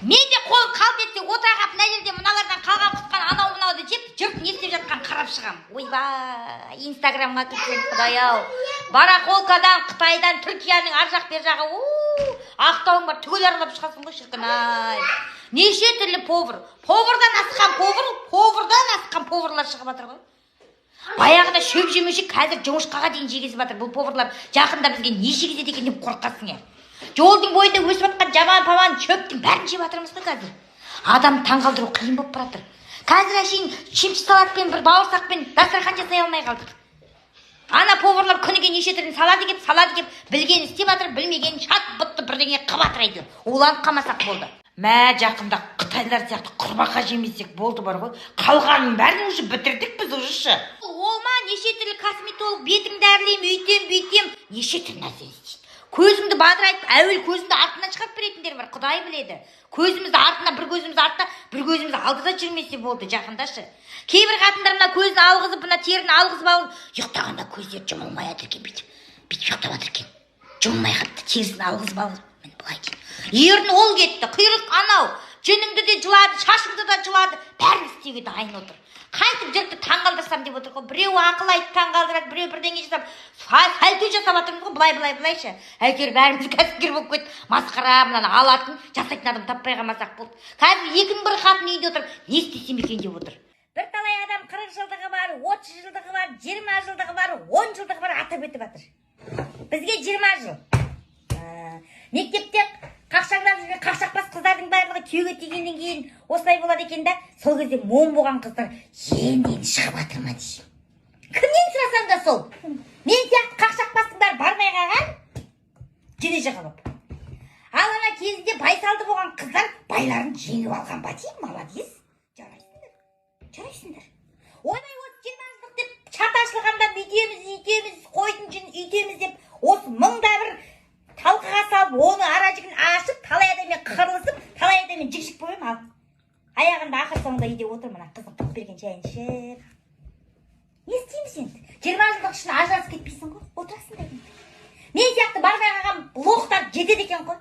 Мен де қолым қалт етсе, отыра қалып, мына жерде мыналардан қалған құтқан анау мынауды жеп, жұрт не істеп жатқанын қарап шығамын. Ойбай, Инстаграмға кірсем, құдай ау, барахолкадан, Қытайдан, Түркияның ар жақ бер жағы, у Ақтауың бар, түгел аралап шығасың ғой, шіркін ай. Неше түрлі повар, повардан асқан повар, повардан асқан поварлар шығып жатыр ғой. Баяғыда шөп жемеуші, қазір жоңышқаға дейін жегізіп жатыр бұл поварлар. Жақында бізге не жегізеді екен деп қорқасың, иә. Жолдың бойында өсіп жатқан жабан пабан шөптің бәрін жеп жатырмыз ғой қазір. Адам таңғалдыру қиын болып бара жатыр. Қазір әшейін шемші салатпен, бір бауырсақпен дастархан жасай алмай қалдық. Ана поварлар күніге неше түрлі салады кеп, салады кеп, білгенін істеп жатыр, білмегенін шат бұтты бірдеңе қылып жатыр әйтеуір. Уланып қалмасақ болды. Мә, жақында қытайлар сияқты құрбақа жемесек болды бар ғой. Қалғанның бәрін уже бітірдік біз уже шы. Ол ма, неше түрлі косметолог, бетіңді әрлеймін, үйтем, бүйтем, неше түрлі нәрсені істейді. Көзіңді бадырайтып, әуел көзіңді артынан шығарып беретіндер бар, құдай біледі. Көзімізді артына, бір көзіміз артта, бір көзіміз алдыда жүрмесе болды жақындашы. Кейбір қатындар мына көзін алғызып, мына теріні алғызып алып, ұйықтағанда көздері жұмылмай жатыр екен, бүйтіп. Бүйтіп ұйықтап жатыр екен. Жұмылмай қалыпты, терісін алғызып алып, міне былай екен. Ерін ол кетті, құйрық анау, жүніңді де жылады, шашыңды да жылады, бәрін істеуге дайын отыр. Қайтып жұртты таңғалдырсам деп отыр ғой. Біреу ақыл айтып таңғалдырады, біреу бірдеңе жасап, сальто жасап жатырмыз ғой, былай, былай, былайшы. Әйтеуір бәріміз кәсіпкер болып кеттік. Масқара, мынаны алатын, жасайтын адам таппай қалмасақ болды. Қазір екінің бірі қатын үйде отырып, не істесем екен деп отыр. Бірталай адам 40 жылдығы бар, 30 жылдығы бар, 20 жылдығы бар, 10 жылдығы бар атап өтіп жатыр. Бізге 20 жыл. Мектепте қақшаңдап жүрген қақшақбас қыздардың барлығы күйеуге тигеннен кейін осылай болады екен да. Сол кезде мон болған қыздар енді енді шығып жатыр ма деймін. Кімнен сұрасаң да сол. Мен сияқты қақшақбастың бәрі бармай қалған, жүре жығылып. Ал ана кезінде байсалды болған қыздар байларын жеңіп алған ба деймін, молодец. Жарайсыңдар, жарайсыңдар. Ойбай, осы 20 жылдық деп чат ашылғанда бүйтеміз, үйтеміз, қойдың жүнін үйтеміз деп, осы мыңда бір талқыға салып, оны ара жігін ашып, талай адаммен қырылысып, талай адаммен жік жік болып едім. Ал аяғында, ақыр соңында үйде отыр, мына қыздың құйып берген шайын ішіп. Не істейміз енді? 20 жылдық үшін ажырасып кетпейсің ғой, отырасың да енді. Мен сияқты бармай қалған лохтар жетеді екен ғой.